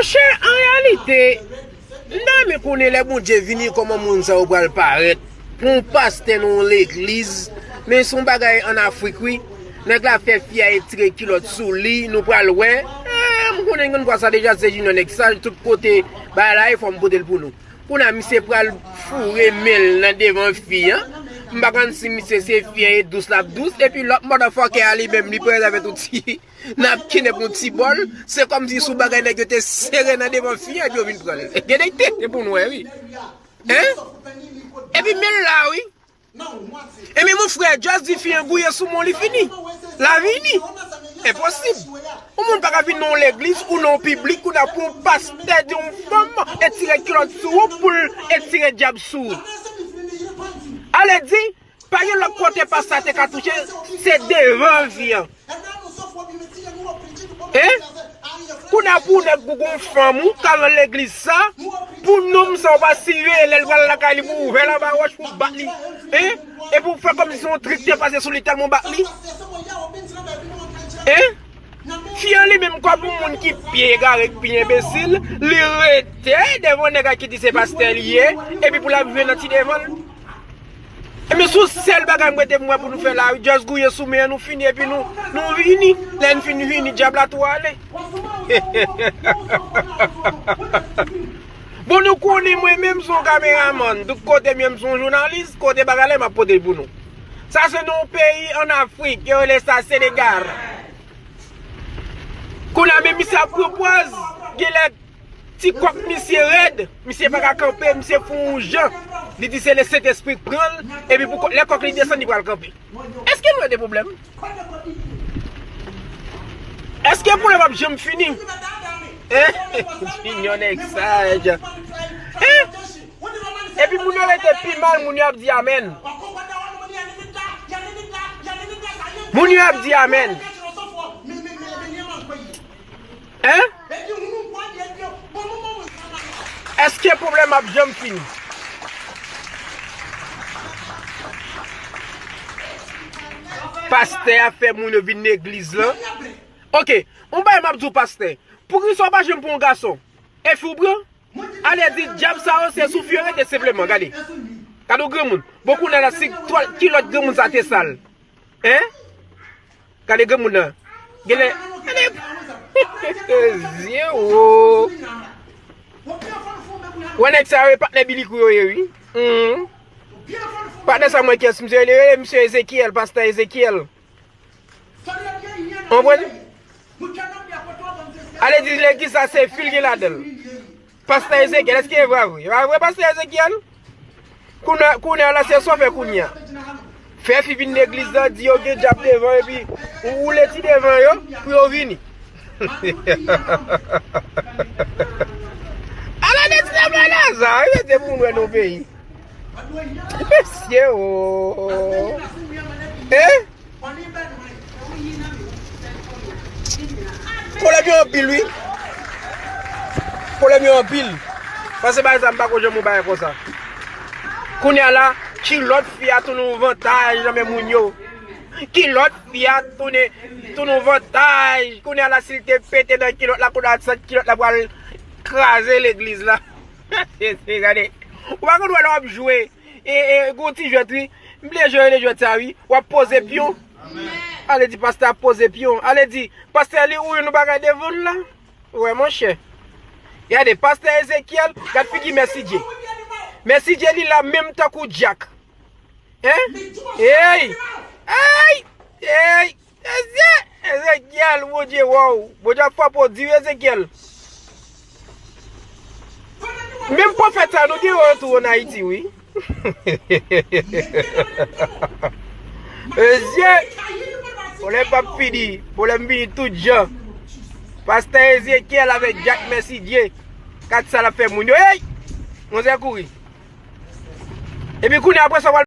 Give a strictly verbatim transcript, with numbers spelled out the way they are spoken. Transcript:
Monchè, an reyalite, m ta renmen konnen lè Bondye vini, kòman moun sa yo pral parèt. Pou yon pastè nan yon legliz, men se yon bagay ann Afrik, wi. Nèg la fè fi a etire kilòt sou li, nou pral wè. Eh, m konnen, m konn kwè sa deja, se Junior nèg saj, tout kote bagay la ye, fò m pote l pou nou. Kounye a, misye pral foure men l nan devan fi an. M pa konn si misye se fi an e dous l ap dous, epi lòt motherfucker a li menm, li parèt avèk yon ti napkin epi yon ti bòl. Se kòmsi sou bagay nèg yo te sere nan devan fi an, epi yo vin pran l. Gen de tete pou nou wè, wi. Hein? Epi men l la, wi. Ebyen, mon frè, just di fi an gouye sou men w, li fini. Lavi fini. Enposib. Yon moun pa ka vin nan yon legliz ou nan yon piblik ou nan pou yon pastè di yon fanm etire kilòt sou ou pou l etire dyab sou ou. Ale di, pa gen lòt kote pastè a te ka touche, se devan fi an. Hein? Kounye a pou nèg gougon fanm ou k al nan legliz sa, pou nonm sa ou pa siveye lè l pral lakay li pou ouvè l anba wòch pou bat li. Hein? Epi w fè kòmsi se yon trik te pase sou li tèlman w bat li. Hein? Fi an li menm kòm yon moun ki byen egare, ki byen enbesil, li rete devan nèg la ki di se pastè li ye, epi pou l ap jwe nan ti devan l. Ebyen, se yon sèl bagay m rete m wè pou nou fè la, wi. Just gouye sou men an, nou fini, epi nou, nou vini. Lè n fin vini, dyab la tou ale. Bon, nou konnen mwen menm se yon kameramann. Tout kote m ye, m se yon jounalis. Kote bagay la, m ap pote l pou nou. Sa se nan yon peyi ann Afrik. Yo rele sa Senegal. Kounye a, men misye ap pran pòz. Genlè ti kòk misye rèd, misye pa ka kanpe, misye fè yon jan. Li di se Lesentespri k pran l, epi pou kò- lè kòk li desann, li pral kanpe. Èske nou wè de pwoblèm? Èske pwoblèm ap janm fini? Hein? Junior nèg saj. Hein? Epi moun yo rete pi mal, moun yo ap di amèn. Moun yo ap di amèn. Hein? Èske pwoblèm ap janm fini? Pastè a fè moun yo vin legliz lan. Ok, yon bagay m ap di w, pastè. Poukisa w pa janm pran yon gason? E fi w pran? Ale di dyab sa yo se sou fi yo rete senpleman, gade. Gade yon granmoun. Bon, kounye a la, si twal- kilòt granmoun sa te sal. Hein? Gade granmoun nan. Genlè. Gade. Zye wo. Wè nèg sa yo, e patnè Bilikou yo ye, wi. Mhm. Patnè sa mwen kiyès misye rele, rele misye Ezekyèl, pastè Ezekyèl. Konprann? Ale di legliz sa se fi l gen ladan l. Pastè Ezekyèl, èske e vre vre? E pa vre, pastè Ezekyèl? Kounye a, kounye a la, se sa w fè kounye a. Fè fi vin legliz la, di yo gen dyab devan, epi ou woule ti devan yo, pou yo vini. Ala de ti nèg la, sa, wi, se pou nou wè nan peyi. Mesye, o. Eh? Pwoblèm yo anpil, wi. Pwoblèm yo anpil. Paske, pa egzanp, m pa konn janm yon bagay konsa. Kounye a la, kilòt fi a tounen yon vantaj nan men moun yo. Kilòt fi a tounen, tounen yon vantaj. Kounye a la, si l te pete nan kilòt la, kounye a, sant kilòt la pral kraze legliz la. Gade. Ou pa konn wè lè w ap jwe. E, e, gon ti jwèt, wi. M bliye jan yo rele jwèt sa, wi. W ap poze pyon. Ale di pastè ap poze pyon. Ale di, pastè li ou yon bagay devan l la. Wè, monchè. Gade, pastè Ezekyèl, gad figi Mèsidye. Mèsidye li la menm tankou dyak. Hein? Ey! Ey! Ey! Ezye, Ezekyèl, Bondye, waw. Bondye ap frape w di, wi, Ezekyèl. Menm pwofèt sa, nou gen yo tou ann Ayiti, wi. Ezye, pwoblèm p ap fini. Pwoblèm vini tout jan. Pastè Ezekyèl avèk Dyak Mèsidye. Gad sa l ap fè moun yo. Ey! Manzè kouri. Epi kounye a, apre sa, w al